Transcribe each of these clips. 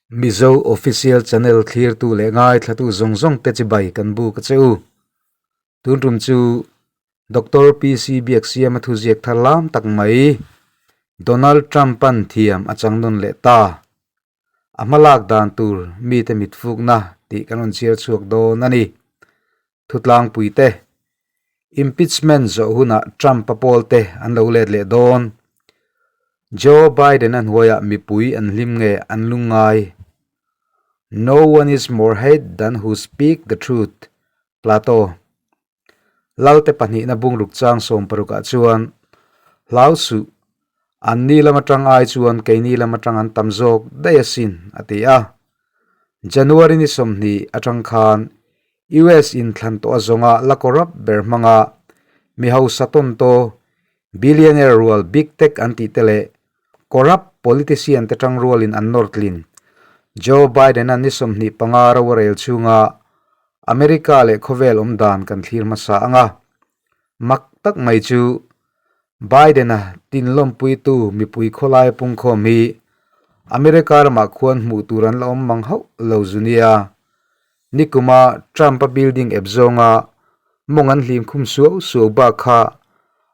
Mizo Official Channel thlirtu leh ngaithlatu zawng zawng te chibai kan buk a che u. Tun tum chu Doctor PC Biaksiama thuziak thar lam tak mai Donald Trump-a'n thiam a chang nawn leh ta. A hmalak dan tur mite mitfukna tih kan rawn chhiar chhuak dawn a ni. Thutlangpui te, Impeachment zawh hunah Trump-a pawl te an lo let leh dawn. Joe Biden-a hnuaiah mipui an hlim nge an lungngai? No one is more hate than who speak the truth, Plato. Lalte pahnihna bungruk chang 60 ah chuan hlau suh, an ni lam atang ai chuan keini lam atang an tam zawk daih asin, a ti a. January ni 20 atang khan US in thlan tawh a zawnga la corrupt ber hmanga mi hausa tawn to billionaire rual big tech an tih te leh corrupt politician te tang rualin an nawr tlin. Joe Biden-a ni 25 ro a rel chhunga America leh khawvel awm dan kan thlir hmasa ang a. Mak tak mai chu Biden-a tinlawmpuitu mipui khawlaia pungkhawm hi America ramah khuan hmuh tur an la awm mang hauh lo zu nia. Nikuma Trump-a building ep zawnga mawng an hlim khum suau suau bak kha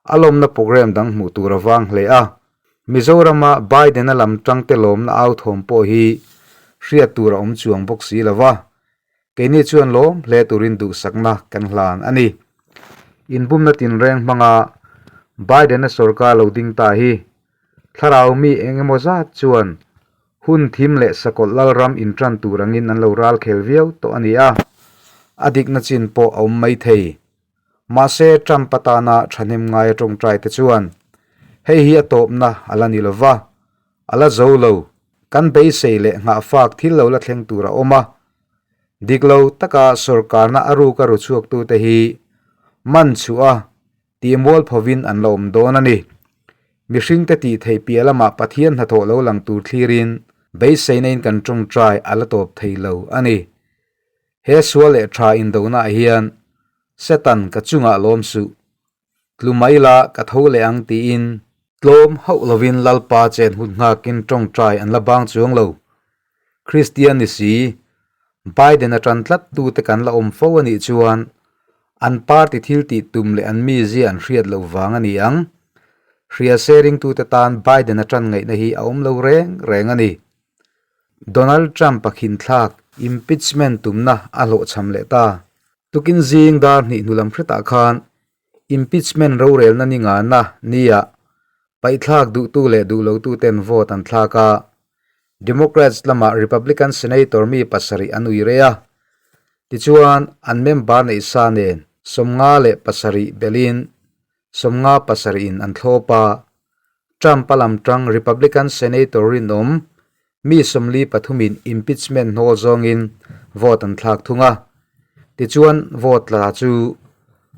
a lawmna program dang hmuh tur a vang hle a. Mizorama Biden-a lam tangte lawmna au thawm pawh hi hriat tur a awm chuang bawk si lo va. Keini chuan lawm hle turin duhsakna kan hlan a ni. Inbumna tinreng hmanga Biden-a sorkar lo ding ta hi thlarau mi eng emaw zat chuan hun thim leh sakawlh lalram intan tur angin an lo ral khel viau tawh a ni a, a dikna chin pawh a awm mai thei. Mahse Trump atana thahnem ngai a tawngtai te chuan hei hi a tawpna a la ni lova, A la zo lo, kan beisei leh nghahfak thil lo la thleng tur a awm a. Dik lo taka sawrkarna a ruk a ru chhuaktute hi man chhuah a, tih mualphovin an la awm dawn a ni. Mihringte tih theih piah lamah Pathian hnathawh lo lang tur thlirin beiseina in kan tawngtai a la tawp thei lo a ni. He sual leh tha indonaah hian Satan ka chungah lawm suh. Tlu mai la ka tho leh ang tiin tlawm hauh lovin Lalpa chen hun nghakin tawngtai an la bang chuang lo. Kristian ni si, Biden a tan tlat tute kan la awm fo a nih chuan an party thil tih tum leh an mizia an hriat loh vang a ni ang. Hria se ringtute tan Biden a tan ngaihna hi a awm lo reng reng a ni. Donald Trump a khinthlak impeachment tumna a hlawhchham leh ta. Tukin zing dar hnih hnu lam hretah khan impeachment rorelna ni ngana nia paihthlak duhtu leh duh lotuten vote an thlak a. Democrats lamah Republican Senator mi pasarih an ui rei a. Tichuan, an member neih sa nen 57 belhin 57 in an thlawp a. Trump-a lam tang Republican Senator rinawm mi 43 in impeachment hnawl zawngin vote an thlak thung a. Tichuan, vote tla chu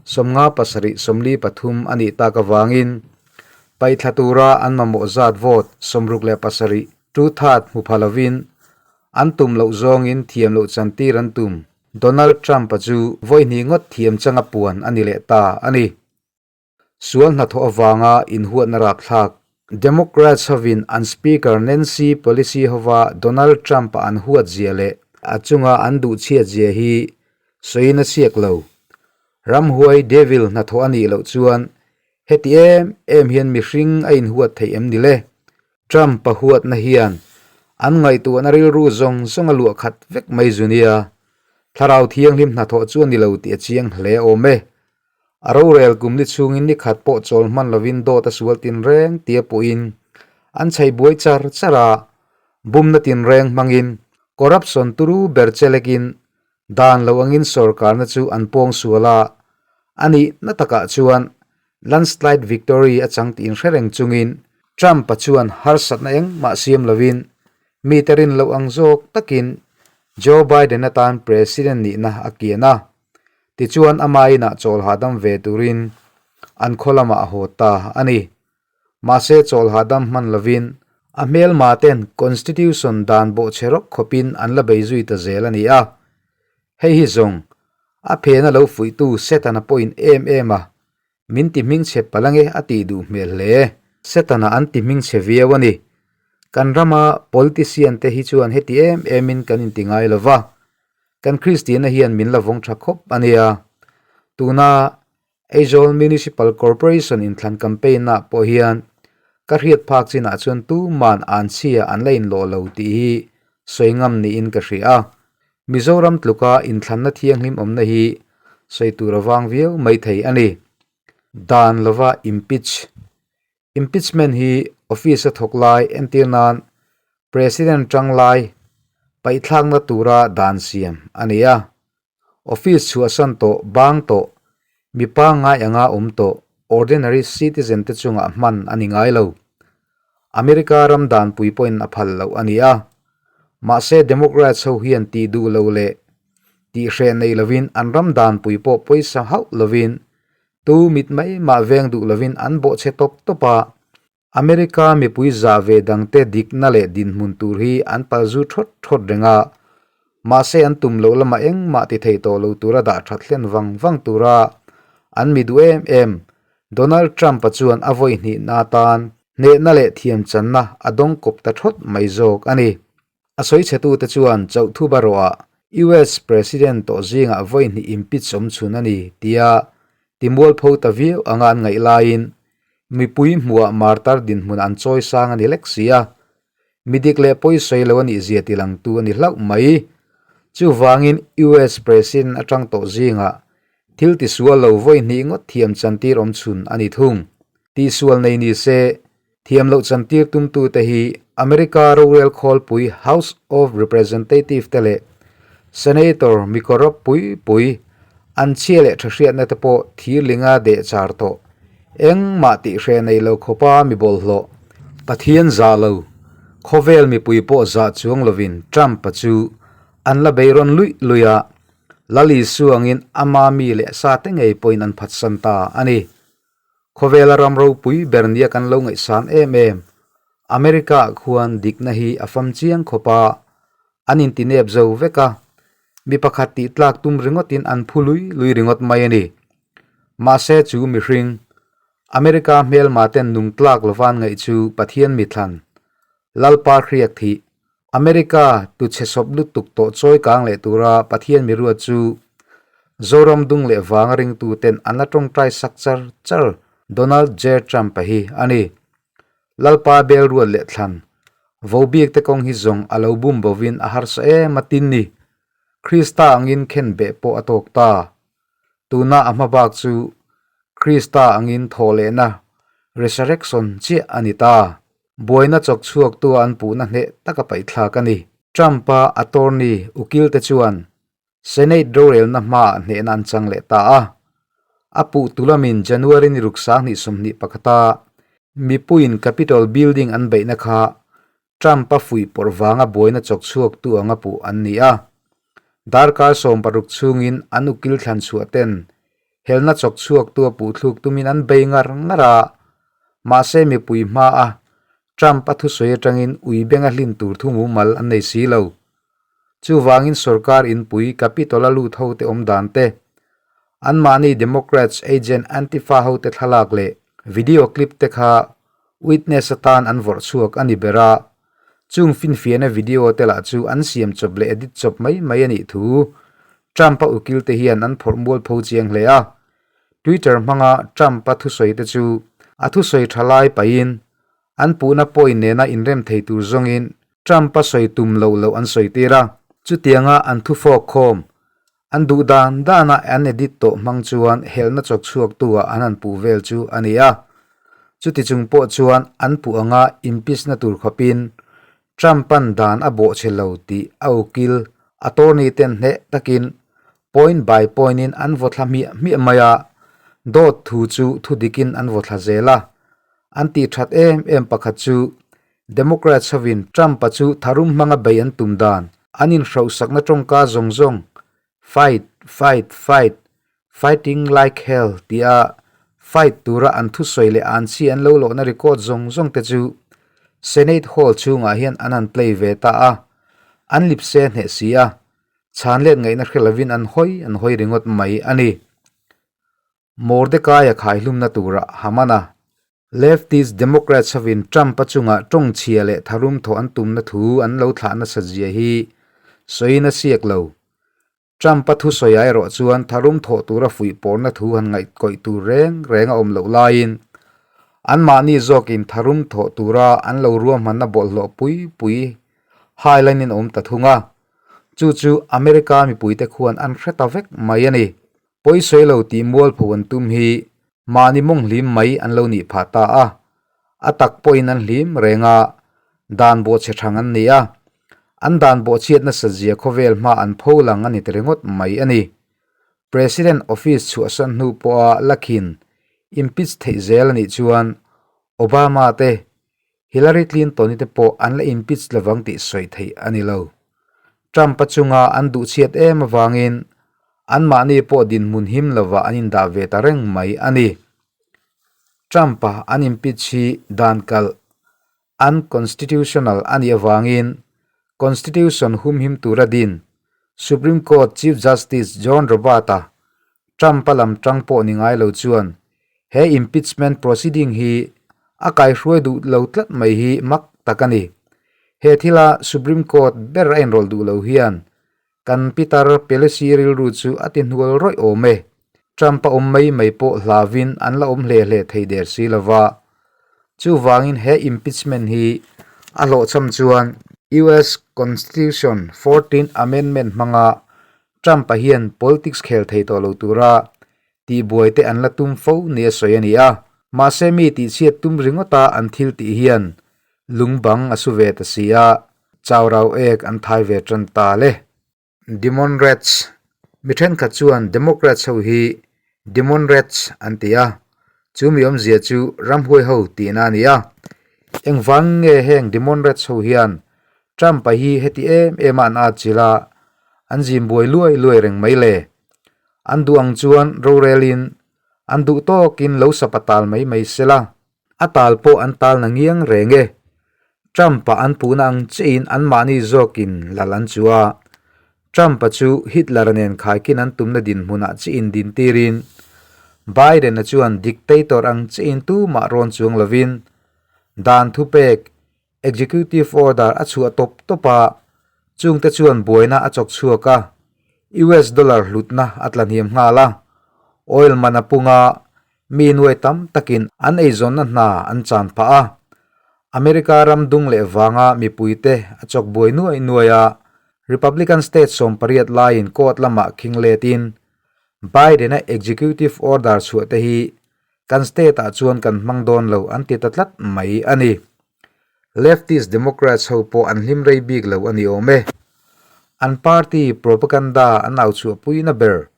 57 43 a nih tak avangin paihthla tura an mamawh zat vote 67 two-third hmu pha lovin an tum loh zawngin thiam loh chantir an tum. Donald Trump-a chu vawi hnih ngawt thiam changa puan a ni leh ta a ni. Sual hnathawh avanga inhuatna rapthlak. Democrats hovin an Speaker Nancy Pelosi hova Donald Trump-a an huat zia leh a chunga an duhchhiat zia hi sawiin a chhiak lo. Ramhuai Devil hnathawh a nih loh chuan heti em em hian mihring a inhuat theih em ni le? Trump-a huatna hian an ngaihtuahna rilru zawng zawng a luah khat vek mai zu nia. Thlarau Thianghlim hnathawh chu a ni lo tih a chiang hle awm e. A rorel kum li chhungin ni khat pawh chawl hman lovin dawt a sual tinreng tia puhin an chhei buai char char a, bumna tinreng hmangin corruption turu ber chelekin dan lo angin sorkarna chu an pawng sual a, a nih na takah chuan landslide victory a chang tih inhre reng chungin Trump-a chuan harsatna engmah siam lovin mite rin loh ang zawk takin Joe Biden atan president nihna a kian a. Tichuan ama inah chawl hahdam ve turin an khaw lamah a haw ta a ni. Mahse chawl hahdam hman lovin a hmelma ten Constitution dan bawhchhe rawk khawpin an la bei zui ta zel a ni a. Hei hi zawng a phena lo fuihtu Setana pawhin em em a min ti hmingchhe palange a tih duh hmel hle. Setana an ti hmingchhe viau a ni. Kan rama politician te hi chuan heti em emin kan inti ngai lo va, kan Kristianna hian min la vawng tha khawp a nia. Tuna Aizawl Municipal Corporation inthlan campaign-ah pawh hian ka hriat phak chinah chuan tuman anchhia an la inlawh lo tih hi sawi ngam niin ka hria a. Mizoram tluka inthlanna thianghlim awmna hi sawi tur a vang viau maithei a ni. Dan lova impeach Impeachment hi office a thawk lai entir nan President tang lai paihthlakna tura dan siam a ni a. Office chhuahsan tawh, bang tawh, mi pangngai anga awm tawh, ordinary citizen te chungah hman a ni ngai lo. America ram danpui pawhin a phal loh a ni a. Mahse Democrats ho hian tih duh lo leh tih hreh nei lovin an ram danpui pawh pawisa hauh lovin Tu mit mai mah veng duh lovin an bawhchhe tawp tawp a, America mipui zah ve dangte dikna leh dinhmun tur hi an palzu thawt thawt reng a, mahse an tum loh lamah engmah ti thei tawh lo tura dah that hlen vang vang tura an mi duh em em Donald Trump-a chuan a vawi hnihna atan hnehna leh thiamchanna a dawng kawp ta thawt mai zawk a ni. A sawichhetute chuan Chauhthuba rawhah US President tawh zingah vawi hnih impeach awm chhun a ni tia timualpho ta viau anga an ngaih laiin mipui hmuhah martar dinhmun an chawi sang a ni lek si a, mi dik leh pawi sawi lo a nih zia tilangtu a ni hlauh mai. Chuvangin US President atang tawh zingah thil tisual lo vawi hnih ngawt thiam chantir awm chhun a ni thung. Tihsual nei ni se Thiam loh chantir tumtute hi America rorel khawlpui House of Representative te leh Senator mi corrupt pui pui an chhia leh tha hriatna te pawh thirlinga deh char tawh. Engmah tih hreh nei lo khawpa mi bawlhhlawh. Pathian zah lo, khawvel mipui pawh zah chuang lovin Trump-a chu an la bei rawn luih luih a, Lal Isua angin ama mi leh sa te ngei pawhin an phatsan ta a ni. Khawvela ram ropui ber nia kan lo ngaihsan em em, America ah khuan dikna hi a fam chiang khawp a, an intinep zo vek a, mi pakhat tih tlak tum ringawtin an phu lui lui ringawt mai a ni. Mahse chu mihring, America hmelma ten nung tlak lova an ngaih chu Pathian mithlan, Lalpa hriak thih, America tu chhe sawp lutuk tawh chawi kang leh tura Pathian miruat chu Zoram dung leh vanga ringtu ten an la tawngtai sak char char Donald J Trump-a hi a ni. Lalpa bel ruat leh thlan vo bik te kawng hi zawng a lo bum bovin a harsa em a tin ni. Krista angin khen beh pawh a tawk ta. Tuna a hma bak chu Krista angin thawh lehna resurrection chiah a ni ta. Buaina chawk chhuaktu an puhna hneh taka paihthlak a ni. Trump-a attorney ukil te chuan Senate rorelna hmaah hnehna an chang leh ta a. A puh tu lamin January ni ruk 2021 a mipuiin Capitol building an beihna kha Trump-a fuih pawrh vanga buaina chawk chhuaktu anga puh an ni a. Darkar 16 chhungin an ukil thlan chhuah ten helna chawk chhuaktu a puhthluk tumin an bei ngar ngar a, mahse mipui hmaa Trump a thusawi atangin ui benga hlin tur thu mumal an nei si lo. Chuvangin sorkar inpui Capitol a lut hote awm dan te, anmahni Democrats agent Antifa hote thlalak leh video clip te kha witness atan an vawrh chhuak a ni ber a, chung finfiahna video te lah chu an siam chawp leh edit chawp mai mai a nih thu Trump-a ukil te hian an phawrh mualpho chiang hle a. Twitter hmanga Trump-a thusawi te chu a thusawi tha lai pahin an puhna point nena inrem thei tur zawngin Trump-a sawi tum loh loh an sawi tir a. Chutianga an thufawk khawm an duh dan dana an edit tawh hmang chuan helna chawk chhuaktu ah an han puh vel chu a ni a. Chuti chung pawh chuan an puh anga impeach-na tur khawpin Trump-a'n dan a bawhchhe lo tih a ukil attorney ten hneh takin point by point-in an vaw thla hmiah hmiah mai a, dawt thu chu thu dikin an vaw thla zel a. An tih that em em pakhat chu Democrats hovin Trump-a chu tharum hmanga bei an tum dan an inhrohsakna tawngka zawng zawng Fight, fight, fight, fighting like hell tia fight tura an thusawi leh an chi an lo lawhna record zawng zawng te chu Senate hall chhungah hian an han play ve ta a, an lipse hneh si a, chhan let ngaihna hre lovin an hawi an hawi ringawt mai a ni. Mordecai-a khaihlumna tura Haman-a. Leftist Democrats hovin Trump-a chungah tawng chhia leh tharum thawh an tumna thu an lo thlah nasat zia hi sawiin a siak lo. Trump-a thusawiah erawh chuan tharum thawh tura fuih pawrna thu han ngaihkawih tur reng reng a awm loh laiin anmahni zawkin tharum thawh tura an lo ruahmanna bawlhhlawh pui pui hailanin a awm ta thung a, chu chu America mipuite khuan an hre ta vek mai a ni. Pawisawi lo tih mualpho an tum hi mahni mawng hlim mai an lo nih phah ta a, a tak pawhin an hlim reng a, dan bawhchhe thang an ni a, an dan bawhchhiat nasat zia khawvel hma an pho lang a ni ta ringawt mai a ni. President office chhuahsan hnu pawha lakhin impeach theih zel a nih chuan Obama te Hillary Clinton-i te pawh an la impeach lovang tih sawi theih a ni lo. Trump-a chunga an duhchhiat em avangin anmahni pawh dinhmun him lovah an indah ve ta reng mai a ni. Trump-a an impeach hi dan kalh, unconstitutional, a nih avangin Constitution humhim tura din Supreme Court Chief Justice John Roberts-a Trump-a lam tang pawh ni ngai lo chuan he impeachment proceeding hi a kaihruai duh lo tlat mai hi mak tak a ni. He thila Supreme Court ber a inrawlh duh lo hian kan Peter Pelosi rilru chu a ti hnual rawih awm e. Trump-a awm mai mai pawh hlauin an la awm hle hle thei der si lo va. Chuvangin he impeachment hi a hlawhchham chuan US Constitution Fourteenth Amendment hmanga Trump-a hian politics khel thei tawh lo tura tihbuai te an la tum fo nia sawi a ni a. Mahse mi tihchhiat tum ringawta an thil tih hian lungbang a su ve ta si a, chaurau ek an thai ve tan ta le. Demonrats, Mi thenkhat chuan Democrats ho hi Demonrats an ti a, chu mi awmzia chu ramhuai ho tihna a ni a. Engvang nge heng Demonrats ho hian Trump-a hi heti em em a an atchilh a, an zim buai luai luai reng mai le? An duh ang chuan rorelin an duh tawkin lo sapa tal mai mai sela. A tal pawh an tal na ngiang reng e. Trump-a an puhna ang chiahin anmahni zawkin lal an chu a. Trump-a chu Hitler-a nen khaikin an tumna dinhmunah chiahin dintirin, Biden-a chuan dictator ang chiahin tumah rawn chuang lovin dan thupek, executive order, a chhuah tawp tawp a, chungte chuan buaina a chawk chhuak a, US dollar hlutna a tla hniam nghal a, oil man a pung a, Mi nuai tam takin an eizawnna hna an chan phah a, America ram dung leh vanga mipuite a chawk buai nuai nuai a, Republican state 18 laiin court lamah khing letin Biden-a executive order chhuah te hi kan state-ah chuan kan hmang dawn lo an ti ta tlat mai a ni. Leftist Democrats ho pawh an hlim rei bik lo a ni awm e. An party propaganda an au chhuahpuina ber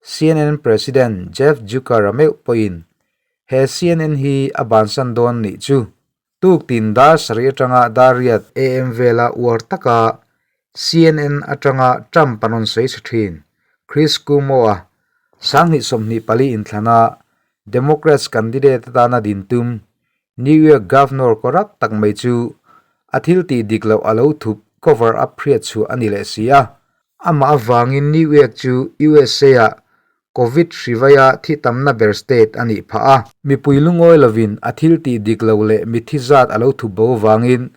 CNN President Jeff Zucker-a meuh pawhin he CNN hi a bansan dawn nih chu tuktin dar sarih atanga dar riat AM vela uar taka CNN atanga Trump an rawn sawi chhe thin. Chris Cuomo-a 2024 inthlana Democrats candidate atana din tum New York Governor corrupt tak mai chu a thil tih dik loh a lo thup cover up hriat chhuah a ni leh si a. Amah avangin New York chu USA-ah Covid hri vaia thi tamna ber state a nih phah a. Mipui lungawi lovin a thil tih dik loh leh mithi zat a lo thup bo avangin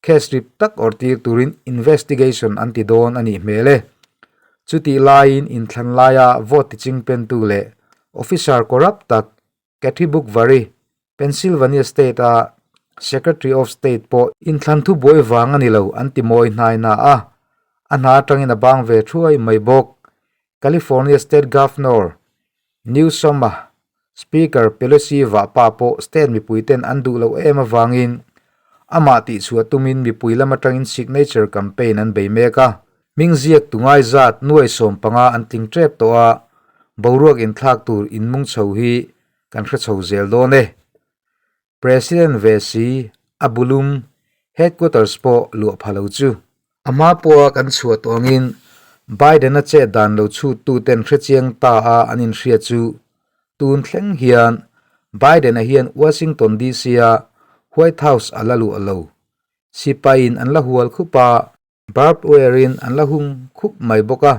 case rip tak awrh tir turin investigation an ti dawn a nih hmel e. Chutih laiin inthlan laia vote tichingpentu leh officer corrupt tak Kathy Bukvari, Pennsylvania State-a Secretary of State pawh inthlan thu buai vang a ni lo an ti mawi hnai na a, a hna atangin a bang ve thuai mai bawk. California State Governor Newsom-a Speaker Pelosi vahpa pawh state mipuiten an duh loh em avangin amah tihchhuah tumin mipui lam atangin signature campaign an bei mek a. Hming ziak tu ngai zat nuai 15 an tling tep tawh a, boruak inthlak tur inmung chho hi kan hre chho zel dawn e. President ve si a bulum headquarters pawh luah pha lo chu. A hma pawha kan chhuah tawh angin Biden-a chet dan lo chhut tuten hrechiang ta a an inhria chu tun thleng hian Biden-a hian Washington DC-a White House a la luah lo. Sipaiin an la hual khup a. Barbed wire-in an la hung khup mai bawk a,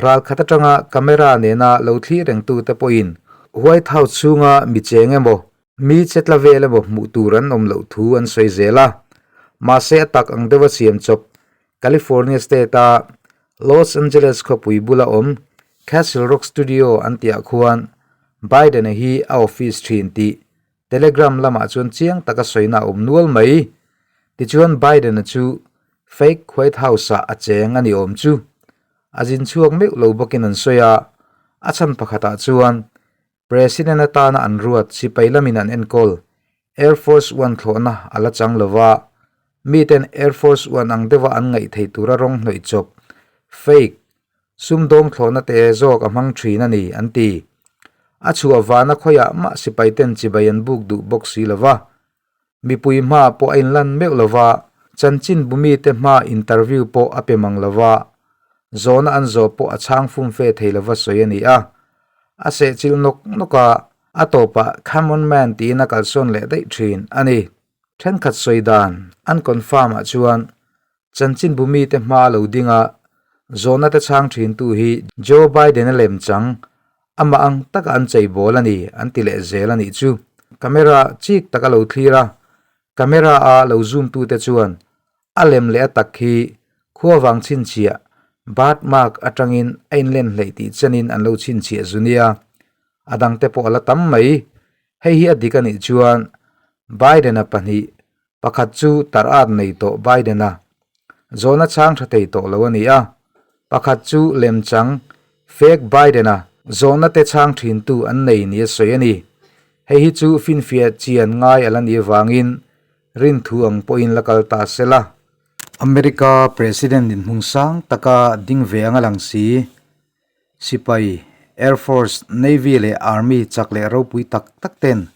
ral khat atanga camera nena lo thlir rengtute pawhin White House chhunga mi cheng emaw? Mi chetla vel emaw hmuh tur an awm loh thu an sawi zel a. Mahse a tak ang deuha siam chawp California State-a Los Angeles khawpui bula awm Castle Rock Studio an tihah khuan Biden-a hi a office thin tih Telegram lamah chuan chiang taka sawina a awm nual mai. Tichuan Biden-a chu fake White House-ah a cheng a ni awm chu. A zin chhuak meuh lo bawkin an sawi a, a chhan pakhatah chuan President atana an ruat sipai lamin an enkawl Air Force One thlawhna a la chang lo va, miten Air Force One ang deuha an ngaih theih tura rawng hnawih chawp, fake, sumdawng thlawhna te zawk a hmang thin a ni, an ti. A chhuah vana khawiah mah sipaiten chibai an buk duh bawk si lo va, Mipui hma pawh a inlan meuh lo va, chanchinbu mite hma interview pawh a pe mang lo va, zawhna an zawh pawh a chhang fum fe thei lova sawi a ni a. A sehchilh nawk nawk a, a tawpah Come on man tiin a kalsawn leh daih thin a ni. Thenkhat sawi dan an confirm ah chuan Chanchinbu mite hma lo ding a, zawhna te chhang thintu hi Joe Biden-a lem chang, amah ang taka an chei bawl a ni, an ti leh zel a nih chu. Camera chik tak a lo thlir a, camera a lo zoom tute chuan a lem leh a tak hi khuavang chhinchhiah, birth mark, atangin a inlen hleih tih chenin an lo chhinchhiah zu nia. A dangte pawh a la tam mai. Hei hi a dik a nih chuan Biden-a pahnih Pakhat chu tar at nei tawh Biden-a zawhna chhang tha thei tawh lo a ni a, pakhat chu lemchang, fake, Biden-a zawhna te chhang thintu an nei nia sawi a ni. Hei hi chu finfiah chian ngai a la nih avangin rinthu ang pawhin la kal ta se la. America President inhmung sang taka ding ve ang a lang si. Sipai, Air Force, Navy leh Army chak leh ropui tak tak ten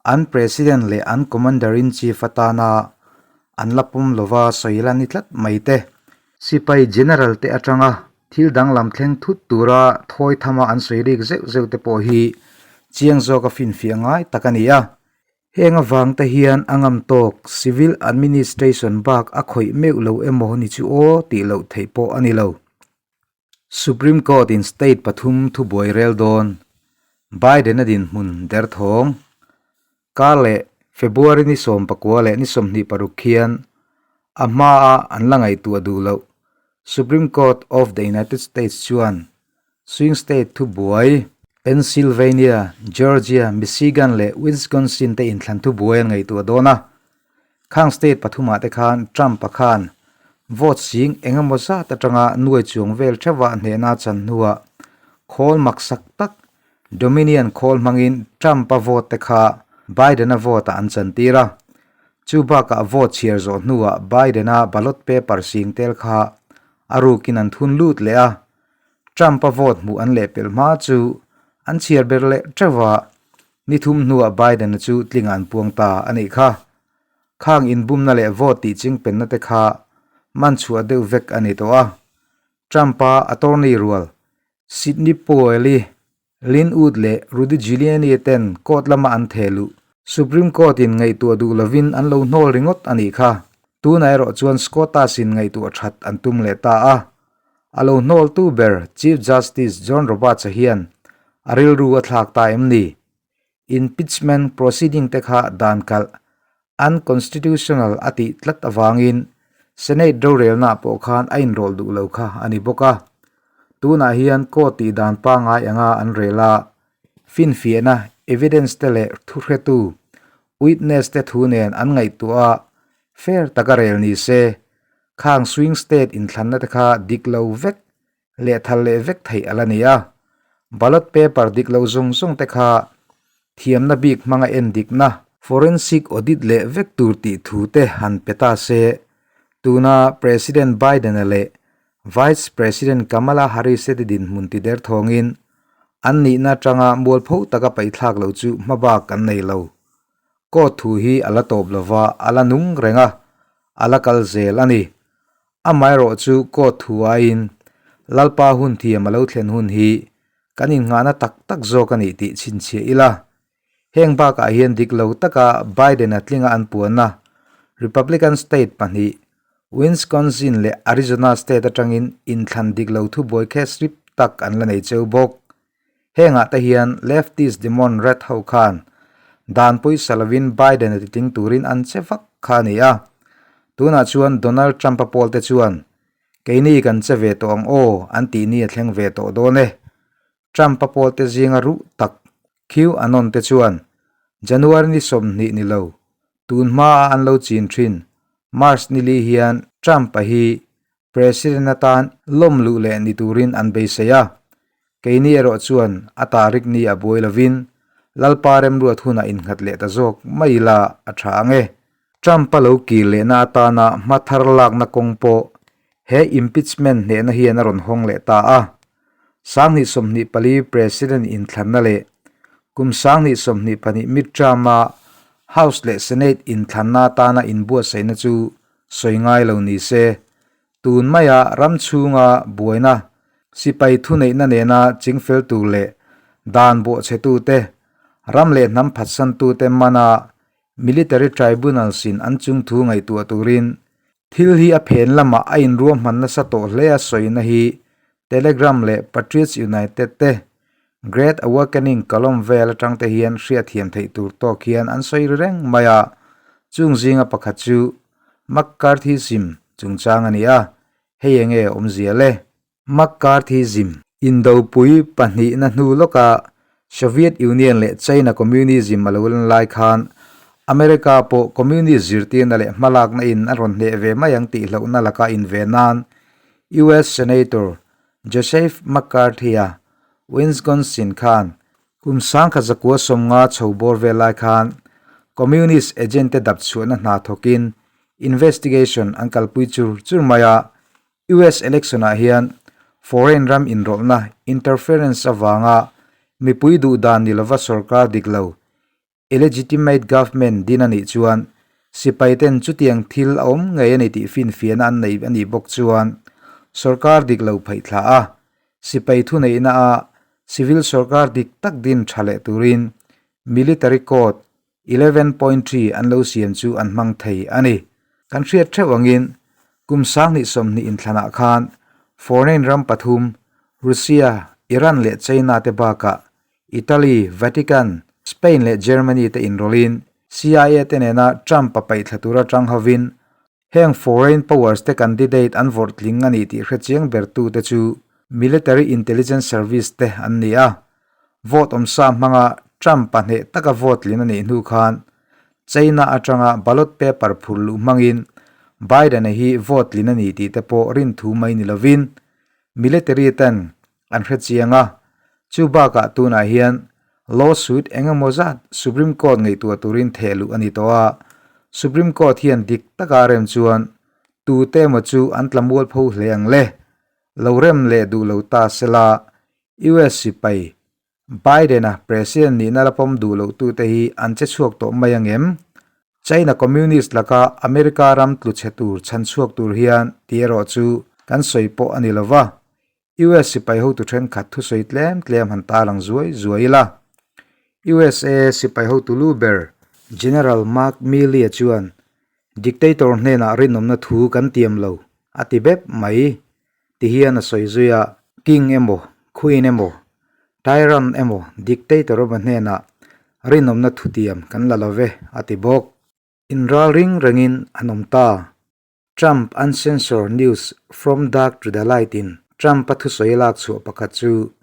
An President leh an Commander-in-Chief atana an la pawm lova sawi la ni tlat mai te. Sipai General te atanga thil danglam thleng thut tura thawi thama an sawi rik zeuh zeuh te pawh hi chiang zawka finfiah ngai tak a ni a. Heng avang te hian a ngam tawk Civil Administration bak a khawih meuh lo emaw ni chu aw tih loh theih pawh a ni lo. Supreme Court in state pathum thubuai rel dawn, Biden a dinhmun derthawng. Kar leh February ni 19 leh ni 26 khian a hmaa an la ngaihtuah duh loh Supreme Court of the United States chuan swing state thubuai Pennsylvania, Georgia, Michigan leh Wisconsin te inthlan thubuai an ngaihtuah dawn a. Khang state pathumah te khan Trump-a khan vote sing eng emaw zat atanga nuai chuang vel theuha hnehna chan hnuah khawl maksak tak Dominion khawl hmangin Trump-a vote te kha Biden-a vote-ah an chantir a. Chu bakah vote chhiar zawh hnuah Biden-a ballot paper sing tel kha a rukin an thun lut leh a. Trump-a vote hmuh an lehpelh hma chu an chhiar ber leh teuh a. Ni thum hnuah Biden-a chu tlingah an puang ta a nih kha. Khang inbumna leh vote tih chingpenna te kha man chhuah deuh vek a ni tawh a. Trump-a attorney rual Sidney Powell-i, Lin Wood leh Rudy Giuliani ten court lama an theh luh Supreme Court-in ngaihtuah duh lovin an lo hnawl ringawt a nih kha. Tunah erawh chuan Scotus-in ngaihtuah that an tum leh ta a. A lo hnawltu ber Chief Justice John Roberts-a hian a rilru a thlak ta em ni? Impeachment proceeding te kha dan kalh, unconstitutional a tih tlat avangin Senate rorelnaah pawh khan a inrawlh duh lo kha a ni bawk a. Tunah hian court tih dan pangngai anga an rel a, finfiahna, evidence, te leh thuhretu, witness, te thu nen an ngaihtuah a, fair taka rel ni se, Khang swing state inthlanna te kha dik lo vek leh thal leh vek theih a la ni a. Ballot paper dik lo zawng zawng te kha thiamna bik hmanga en dikna, forensic audit leh vek tur tih thu te han pe ta se, tuna President Biden-a leh Vice President Kamala Harris-te te dinhmun ti der thawngin an nihna atanga mualpho taka paihthlak lo chu hmabak kan nei lo. Court thu hi a la tawp lova, a la nung reng a, a la kal zel a ni. Amaherawh chu court thu aiin Lalpa hun thiam a lo thlen hun hi kan innghahna tak tak zawk a nih tih chhinchhiah ila. Heng bakah hian dik lo taka Biden-a tlinga an puanna Republican state pahnih Wisconsin leh Arizona state atangin inthlan dik lo thubuai case rip tak an la nei cheu bawk. Hengah te hian leftist Demon Red ho khan Dan pawisa lovin Biden-a titling turin an che vak kha a ni a. Tunah chuan Donald Trump-a pawlte chuan, Keini kan che ve tawh ang aw, an tih ni a thleng ve tawh dawn e. Trump-a pawlte zinga ruh tak QAnon te chuan January ni 20 ni lo, tun hmaa an lo chin thin March ni li hian Trump-a hi President atan lawm luh leh ni turin an beisei a. Keini erawh chuan a tarik ni a buai lovin Lalpa remruat hunah innghat leh ta zawk mai ila a tha ang e. Trump-a lo kir lehna atana hma thar lakna kawng pawh he impeachment hnehna hian a rawn hawng leh ta a. 2024 President inthlanna leh kum 2022 midterm-a House leh Senate inthlanna atana inbuatsaihna chu sawi ngai lo ni se. Tun maia ram chhunga buaina, sipai thuneihna nena chingfel tur leh dan bawhchhetute, ram leh hnam phatsantute mana Military Tribunals-in an chungthu ngaihtuah turin thil hi a phen lamah a inruahman nasa tawh hle a sawina hi Telegram leh Patriots United te Great Awakening column vel atang te hian hriatthiam theih tur tawk hian an sawi ri reng mai a, chung zinga pakhat chu McCarthyism chungchang a ni a, hei enge awmzia le? McCarthyism. Indopui pahnihna hnu lawka Soviet Union leh China Communism a lo lan lai khan America pawh Communist zirtirna leh hmalakna in a rawn hneh ve mai ang tih hlauhna laka inve nan US Senator Joseph McCarthy-a Wisconsin khan kum 1950 chho bawr vel lai khan Communist agent te dap chhuahna hna thawkin investigation an kalpui chur chur mai a. US election-ah hian foreign ram inrawlhna, interference, avanga mipui duh dan ni lova sorkar dik lo, illegitimate government, din a nih chuan sipaiten chutiang thil a awm ngei a ni tih finfiahna an nei a nih bawk chuan sorkar dik lo phaih thla a, sipai thuneihna a civil sorkar dik tak din tha leh turin military court 11.3 an lo siam chu an hmang thei a ni. Kan hriat theuh angin kum 2020 inthlanah khan foreign ram pathum Russia, Iran leh China te bakah Italy, Vatican, Spain leh Germany te inrawlhin CIA te nena Trump a paihthla tura tang hovin heng foreign powers te candidate an vawrh tling a ni tih hrechiang bertute chu Military Intelligence Service te an ni a. Vote awmsa hmanga Trump pahneh taka vote tlin a nih hnu khan China atanga ballot paper phur luh hmangin Biden-a hi vote tlin a ni tih te pawh rinthu mai ni lovin military ten an hrechiang a. Chu bakah tunah hian lawsuit eng emaw zat Supreme Court ngaihtuah turin theh luh a ni tawh a, Supreme Court hian dik taka rem chuan tute emaw chu an tla mualpho hle ang le. Lo rem leh duh lo ta sela US sipai Biden-a President nihna la pawm duh loh tute hi an che chhuak tawh mai ang em? China Communist laka America ram tlu chhe tur chhan chhuak tur hian tih erawh chu kan sawi pawh a ni lo va, US sipai hotu thenkhat thusawi tlem tlem han tarlang zuai zuai ila. USA sipai hotu lu ber General Mark Milley-a chuan Dictator hnenah rinawmna thu kan tiam lo a ti bep mai. Ti hian a sawi zui a, King emaw, Queen emaw, Tyrant emaw, Dictator emaw hnenah rinawmna thutiam kan la lo ve, a ti bawk. Inral ring rengin an awm ta. Trump Uncensored News From Dark to the Light in Trump-a thusawi lak chhuah pakhat chu,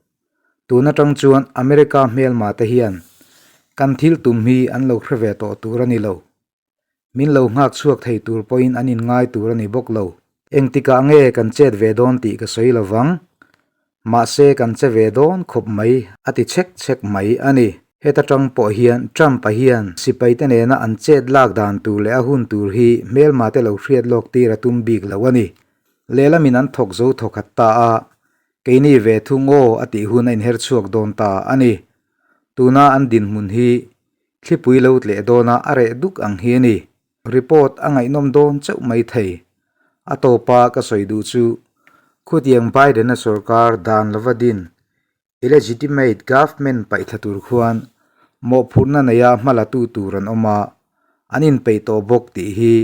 Tun atang chuan America hmelma te hian kan thil tum hi an lo hre ve tawh tur a ni lo. Min lo nghak chhuak thei tur pawhin an inngai tur a ni bawk lo. Engtikah nge kan chet ve dawn tih ka sawi lo vang. Mahse kan che ve dawn khawp mai a ti chhek chhek mai a ni. Heta tang pawh hian Trump-a hian sipaite nena an chet lak dan tur leh a hun tur hi hmelmate lo hriat lawk tir a tum bik lo a ni. Lehlamin an thawk zo thawkhat ta a, keini ve thung aw a tih hun a inher chhuak dawn ta a ni. Tuna an dinhmun hi Thlipui lo tleh dawna a reh duk ang hi a ni. Report a ngaihnawm dawn chauh mai thei. A tawpa ka sawi duh chu, khutiang Biden-a sorkar dan lova din, illegitimate government paihthla tur khuan mawhphurhna neia hmalatu tur an awm a, an inpeih tawh bawk tih hi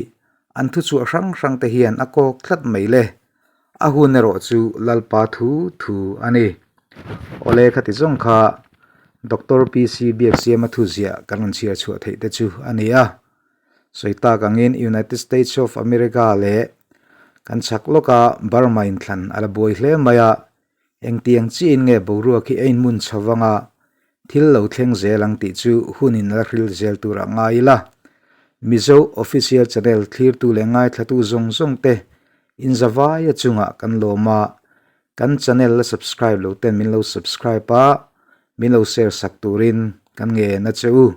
an thuchhuah hrang hrang te hian a kawk tlat mai le. A hun erawh chu Lalpa thu thu a ni. Awle khati zawng kha. Doctor PC Biaksiama thuziah kan rawn chhiar chhuah theih te chu a ni a. Sawi tak angin United States of America leh kan chhak lawka Burma inthlan a la buai hle mai a, engtiang chiin nge boruak hi a inmun chho vanga thil lo thleng zel ang tih chu hunin a la hril zel turah ngai ila. Mizo Official Channel thlirtu leh ngaithlatu zawng zawng te inzavaia chungah kan lawm a, Kan channel la subscribe lo ten min lo subscribe a, min lo share sak turin kan ngen a che u.